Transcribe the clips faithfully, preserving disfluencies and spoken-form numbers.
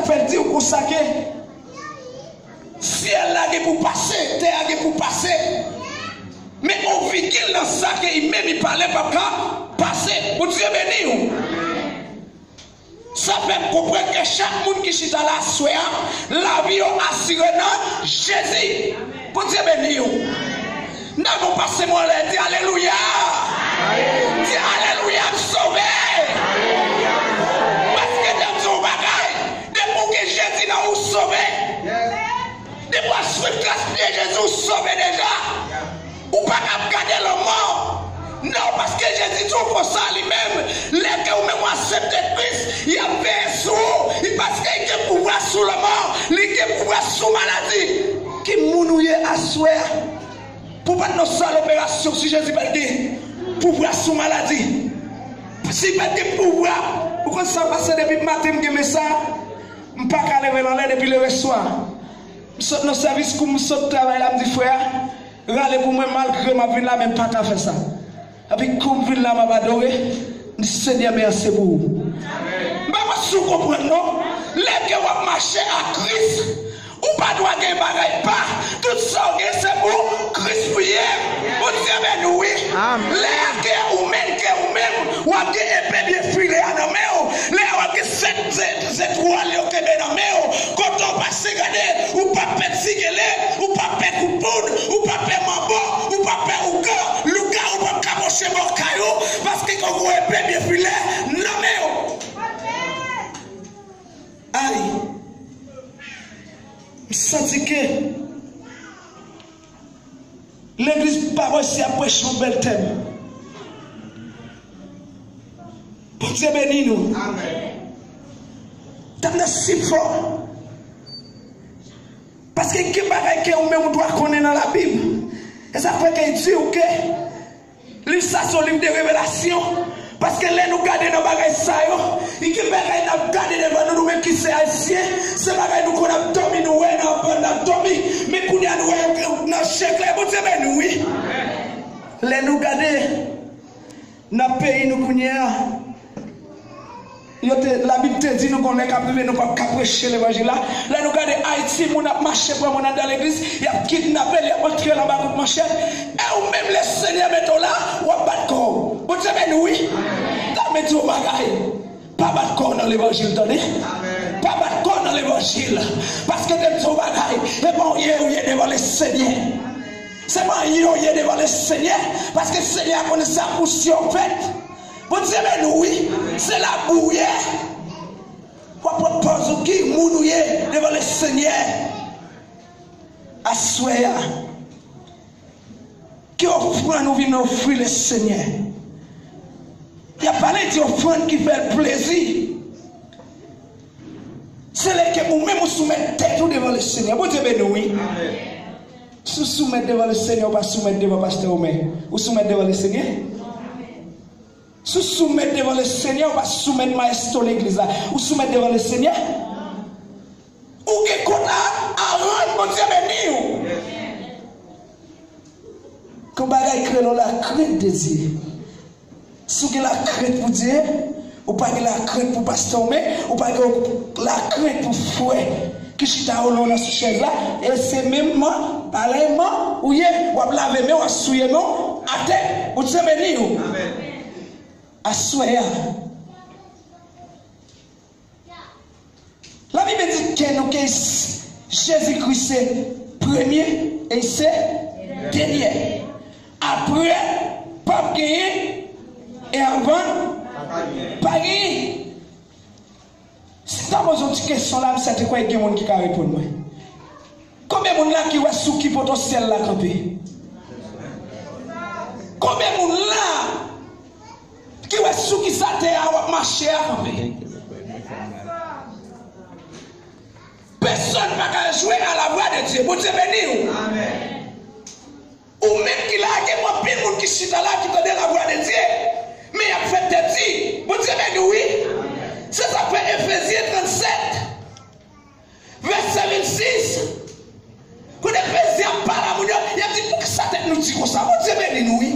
Fè l di w konsa ke syèl la gen pou pase, tè a gen pou pase. Men yon vigil nan sa ke li menm li pale p ap ka pase. Bondye beni w. Sa fè m konprann ke chak moun ki chita la aswè a, lavi yo asire nan Jezi. Bondye beni w. Nan nou pase mwen anlè, di alelouya. Di alelouya, m sove. Paske te di yon bagay, depi w gen Jezi nan ou, w sove. Depi w ap swiv tras pye Jezi, w sove deja. Ou pa ka ap gade lanmò. Non, paske Jezi di w konsa li menm, lè ke ou menm ou aksepte Kris, y ap veye sou ou. Li paske li gen pouvwa sou lanmò, li gen pouvwa sou maladi. Ki moun ou ye aswè a? Pou pa t nan sal operasyon, si Jezi pa t gen pouvwa sou maladi, si pa t gen pouvwa, ou konn sa pase depi maten m gen men sa, m pa ka leve l anlè depi leve swa. M sot nan sèvis kou m sot travay la, m di frè a, rale pou mwen, malgre m ap vin la, men m pa ka fè sa. Epi kou m vin la, m ap adore, m di Senyè, mèsi pou ou. M pa konn si w konprann non. Lè ke w ap mache ak Kris, ou pa dwa gen bagay pa. Tout sa w gen, se pou Kris pou ye. Bondye beni w, wi. Lè ke ou menm, ke ou menm, w ap gen epe byen file a nan men w. Lè w ap gen sèt, sèt, sèt etwal yo kenbe nan men w. Kote w pase gade, ou pa pè tigele, ou pa pè kout poud, ou pa pè manbo, ou pa pè ougan, lougawou p ap ka pwoche bò kay ou, paske gen yon epe byen file nan men w. Ay, m santi ke legliz pa bò isi ap preche yon bèl tèm. Bondye beni nou. Amèn. Tèm nan si fò. Paske gen bagay ke ou menm ou dwa konnen nan Labib. E sa fè ke l di w ke liv sa se yon liv de revelasyon. Paske lè nou gade nan bagay sa yo, gen bagay n ap gade devan nou, nou menm ki se Ayisyen, se bagay nou konn ap dòmi, nou wè nan bann n ap dòmi. Men kounye a nou wè nan je klè, Bondye beni w, wi. Lè nou gade nan peyi nou kounye a, yo te, Labib te di nou gon lè k ap rive, nou p ap ka preche levanjil la. Lè nou gade Ayiti, moun ap mache pran moun anndan legliz, y ap kidnape l, y ap antre l anba kout manchèt. E ou menm, Lesenyè mete w la, w ap bat kò w. Bondye beni w, wi. Tann m di w yon bagay. Pa bat kò w nan levanjil, tande. Pa bat kò w nan levanjil. Paske te m di w yon bagay. E pa w ye, ou ye devan Lesenyè. Se pa w ye, ou ye devan Lesenyè. Paske Senyè a konnen sa pou si w fèt. Bondye beni w, wi. Se labou w ye. W ap pran pòz ou ki moun ou ye devan Lesenyè. Aswè a, ki ofrann ou vin ofri Lesenyè? Y ap pale di ofrann ki fè l plezi. Se lè ke ou menm ou soumèt tèt ou devan Lesenyè. Bondye beni w, wi. Si w soumèt devan Lesenyè, ou pa soumèt devan pastè Omen. Ou soumèt devan Lesenyè? Si w soumèt devan Lesenyè, ou pa soumèt maestro legliz la. Ou soumèt devan Lesenyè. Ou gen kont a, a rann, Bondye beni w. Gon bagay k rele lakrent de Dye. Si w gen lakrent pou Dye, ou pa gen lakrent pou pastè Omen, ou pa gen lakrent pou frè ki chita olon nan sou chèz la, e se menm parèyman ou ye, w ap lave men w, w ap souye men w atè. Bondye beni w. Aswè a, Labib di ke nou ke Jezikri se premye e se dènye. Apre, p ap genyen, e anvan, pa genyen. Si m ta poze yon ti kesyon la, m sèten kwè gen moun ki ka reponn mwen. Konbyen moun la ki wè sou ki potansyèl la kanpe? Konbyen moun la ki wè sou ki sa tè a w ap mache a kanpe? Pèsonn pa ka jwe a la vwa de Dye. Bondye beni w. Ou menm ki la, gen anpil moun ki chita la ki tande la vwa de Dye, men y ap fè tèt di. Bondye beni w, wi. Se sa k fè Efezyen trannsèt, vèsè vennsis. Kote Efezyen ap pale a moun yo, y ap di, "Poukisa tèt nou di konsa?" Bondye beni nou, wi.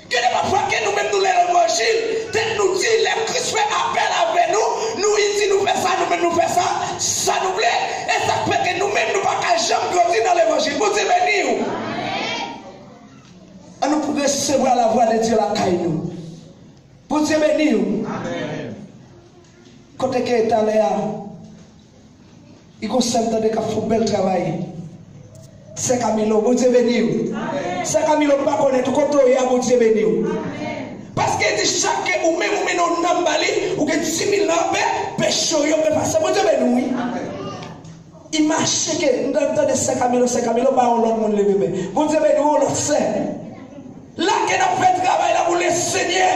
Gen de pafwa ke nou menm nou lè levanjil, tèt nou di, lè Kris fè apèl avè nou, nou di nou fè sa, nou menm nou fè sa, lakay nou. Bondye beni w. Kote ke talè a, li gon sè m tande k ap fè yon bèl travay. Sè Camilo, Bondye beni w. Sè Camilo, m pa konnen tou kote w ye a, Bondye beni w. Paske di chak ke ou menm ou mennen yon nanm ba li, ou gen dis mil nan pe, peche w yo efase. Bondye beni w, wi. Imajine ke m tande sè Camilo, sè Camilo, pa yon lòt moun leve men. Bondye beni w, yon lòt sè. La ke n ap fè travay la pou Lesenyè.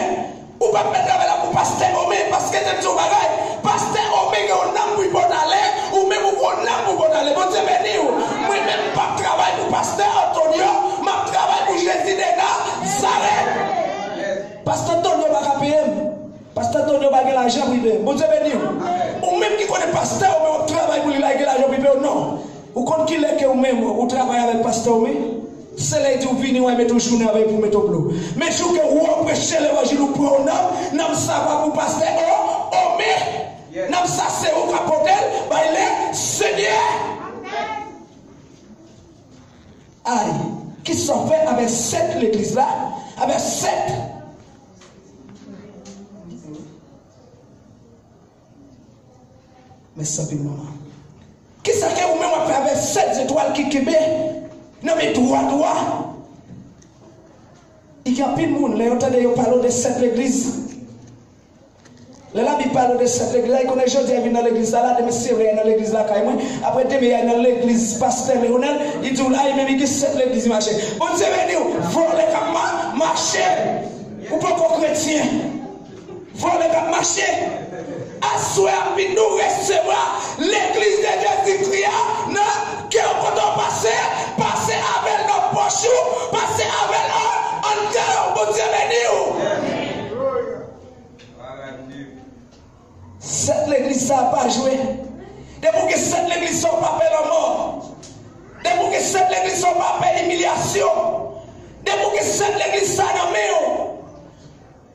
Ou p ap fè travay la pou pastè Omen, paske te di yon bagay. Pastè Omen gen yon nanm pou l pote ale, ou menm ou gen yon nanm pou pote ale. Bondye beni w. Mwen menm m p ap travay pou pastè Antonio, m ap travay pou Jezi de Nazarèt. Pastè Antonio pa ka peye m. Pastè Antonio pa gen lajan pou l peye m. Bondye beni w. Ou menm ki konnen pastè Omen w ap travay pou li la, li gen lajan pou l peye w, non. Ou konn kilè ke ou menm ou travay avèk pastè Omen? Se lè li di w vini, w al mete yon jounen avè l pou mete w blo. Men jou ke ou preche levanjil, ou pran yon nanm, nanm sa pa pou pastè O, Omen. Nanm sa se ou k ap pote l bay Lesenyè. Ay, kisa w fè avèk sèt legliz la? Avèk sèt. Mèsi anpil, manman. Kisa ke ou menm w ap fè avèk sèt zetwal ki kenbe nan men dwat ou a? Gen anpil moun, lè yo tande yo pale w de sèt legliz, lè Labib pale w de sèt legliz la, yo konnen jodi a vin nan legliz sa la, demen se vre y al nan legliz lakay mwen, apre demen y al nan legliz pastè Leonel, li di w la, li menm li gen sèt legliz li mache. Bondye beni w, vòlè k ap ma-, mache. Ou poko kretyen. Vòlè k ap mache. Aswè a, vin nou resevwa legliz de Jezikri a nan kè w kote w pase, pase avè l nan pòch ou, pase avè l an, anndan w. Bondye beni w. Sèt legliz sa a pa jwe. Depi w gen sèt legliz sa, w pa pè lanmò. Depi w gen sèt legliz sa, w pa pè imilyasyon. Depi w gen sèt legliz sa nan men w,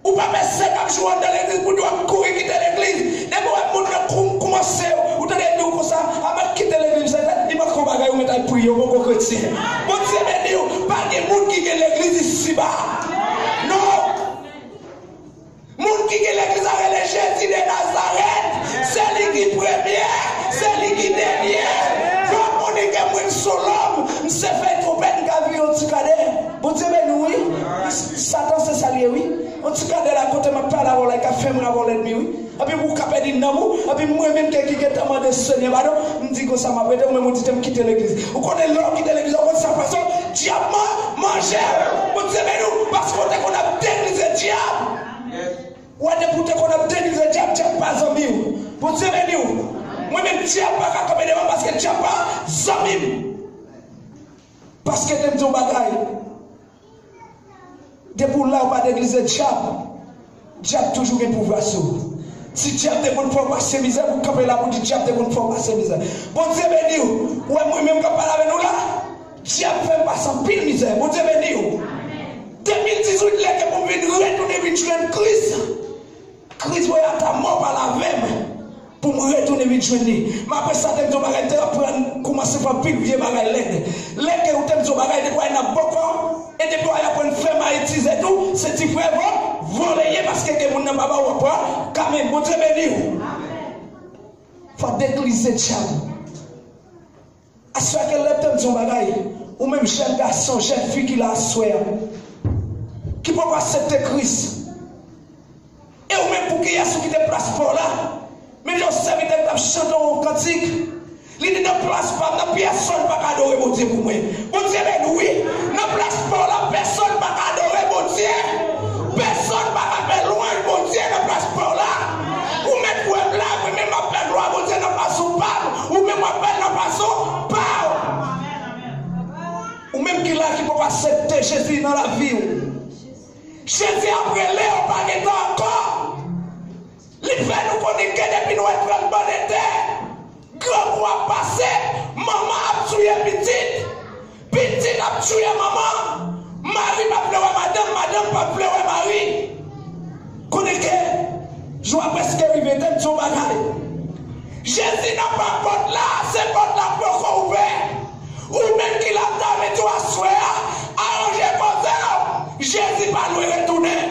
ou pa pè sèt ap jwe anndan legliz pou di w ap kouri kite legliz. Depi w wè moun nan kou-, koumanse, ou tande l di w konsa, a m ap kite legliz, sèt, li manke yon bagay, ou mèt al priye, ou poko kretyen. Bondye beni w, pa gen moun ki gen legliz isiba. Non. Moun ki gen legliz la rele Jezi de Nazarèt. Se li ki premye, se li ki dènye. Fò w konnen ke mwen m se yon lòm, m se fèy twonpèt, m ka vire yon ti kadè. Bondye beni w, wi. Satan se sa l ye, wi. Yon ti kadè la kote m ap pale avè w la, li ka fè mwen avè w lènmi, wi. Epi pou w ka pèdi nanm ou, epi mwen menm ke ki gentan mande Senyè padon, m di konsa m ap rete, ou menm ou di te m kite legliz. Ou konnen lè w kite legliz la, ou konn sa k pase w, dyab man-, manje w. Bondye beni w, paske w te konn ap deglize dyab. Ou wè, depi w te konn ap deglize dyab, dyab pa zanmi w. Bondye beni w. Mwen menm, dyab pa ka kanpe devan m paske dyab pa zanmi m. Paske te m di yon bagay, depi w la, ou pa deglize dyab, dyab toujou gen pouvwa sou ou. Si dyab te konn fè w pase mizè, pou w kanpe la pou di dyab te konn fè w pase mizè. Bondye beni w. Ou wè mwen menm k ap pale avè nou la, dyab fè m pase anpil mizè. Bondye beni w. De mil dizuit, lè ke pou m vin retounen vin jwenn Kris, Kris voye ata mò pa l avè m pou m retounen vin jwenn li. Men apre sa, te m di yon bagay, m te aprann koumanse fè anpil vye bagay lèd. Lè ke ou te m di yon bagay, depi w al nan bòkò, e depi w al aprann fè mayitize tou, se ti frè vò-, vòlè ye, paske gen moun nan pa ba w, w ap pran kanmenm. Bondye beni w. Fò w deglize dyab. Aswè ke lè m te m di yon bagay, ou menm jèn gason, jèn fi ki la aswè a, ki poko aksepte Kris, e ou menm pou kiyès ou kite plas pa w la? Men yon sèvitè ki t ap chante yon kantik, li di, nan plas pa m nan, pèsonn pa ka adore Bondye pou mwen. Bondye beni w, wi. Nan plas pa w la, pèsonn pa ka adore Bondye. Pèsonn pa ka fè lwanj Bondye nan plas pa w la. Ou mèt wè m la, mwen menm m ap fè glwa Bondye nan fason pa m. Ou menm w ap fè l nan fason pa w. Ou menm ki la ki poko aksepte Jezi nan lavi w. Jezi ap rele w, pa gen tan ankò. Li fè nou konnen ke depi nou wè trannbannete, grangou ap pase, manman ap touye pitit, pitit ap touye manman, mari pa vle wè madanm, madanm pa vle wè mari. Konnen ke jou a prèske rive, te m di yon bagay. Jezi nan pa pòt la, se pòt la poko ouvè. Ou menm ki la ta mete w aswè a, aranje koze w. Jezi pa lwen retounen.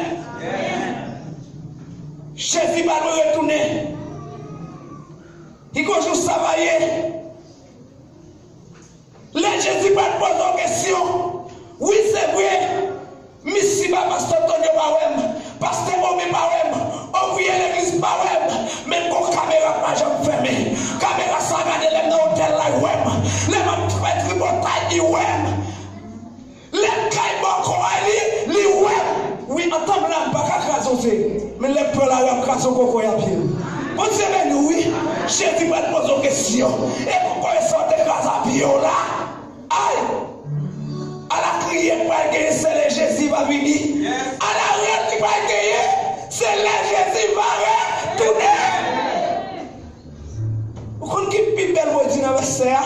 Jezi pa lwen retounen. Ki gwo jou sa va ye? Lè Jezi pral poze w kesyon, wi, se vre, misi pa pastè Antonio pa wè m, pastè Omi pa wè m, ouvriye legliz pa wè m, men gon kamera k pa janm fèmen. Kamera sa gade lè m nan otèl la, l wè m. Lè m ap fè tripotay, li wè m. Lè m kay bò kò a li, li wè m. Wi, antanm la, m pa ka kraze w, se, men lè m pran lari, ap kraze w koko a pye m. Bondye beni w, wi. Jezi pral poze w kesyon. E koko e sa w te kraze a pye w la? Ay! Ala kriye k pral genyen, se lè Jezi va vini. Ala rèl ki pral genyen, se lè Jezi va retounen. Ou konn ki pi bèl mo di nan vèsè a?